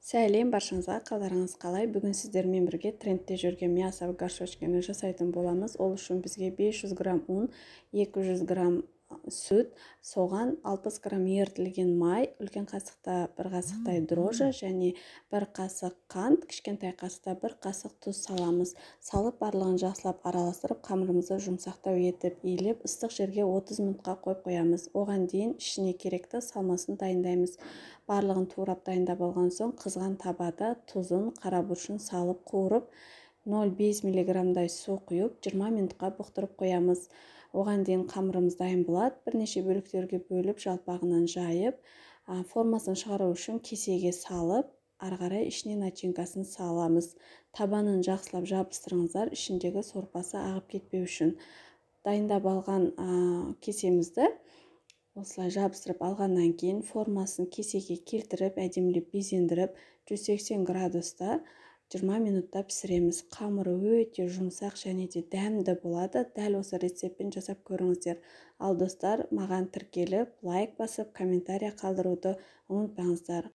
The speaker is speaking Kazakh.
Сәлем баршаңызға, қалдарыңыз қалай? Бүгін сіздермен бірге трендте жүрген мясо в горшочкені жасайтын боламыз. Ол үшін бізге 500 грамм ұн, 200 грамм сүт, соған 60 грамм ерітілген май, үлкен қасықта бір қасықтай дрожжи және бір қасық қант, кішкентай қасықта бір қасық тұз саламыз. Салып, барлығын жақсылап араластырып, қамырымызды жұмсақтау етіп илеп, ыстық жерге 30 минутқа қойып қоямыз. Оған дейін ішіне керекті салмасын дайындаймыз. Барлығын турап, дайындап алған соң, қызған табада тұзын, қара бұрышын салып қуырып, 0,5 миллиграммдай су құйып, 20 минутқа бұқтырып қоямыз. Оған дейін қамырымыз дайын болады. Бірнеше бөліктерге бөліп, жалпағынан жайып, формасын шығару үшін кесеге салып, ары қарай ішіне начинкасын саламыз. Табанын жақсылап жабыстырыңыздар, ішіндегі сорпасы ағып кетпеу үшін. Дайындап алған кесемізді осылай жабыстырып алғаннан кейін, формасын кесеге келтіріп, әдемілеп безендіріп, 180 градуста 20 минутта пісіреміз. Қамыры өте жұмсақ және де дәмді болады. Дәл осы рецептпен жасап көріңіздер. Ал, достар, маған тіркеліп, лайк басып, комментарий қалдыруды ұмытпаңыздар.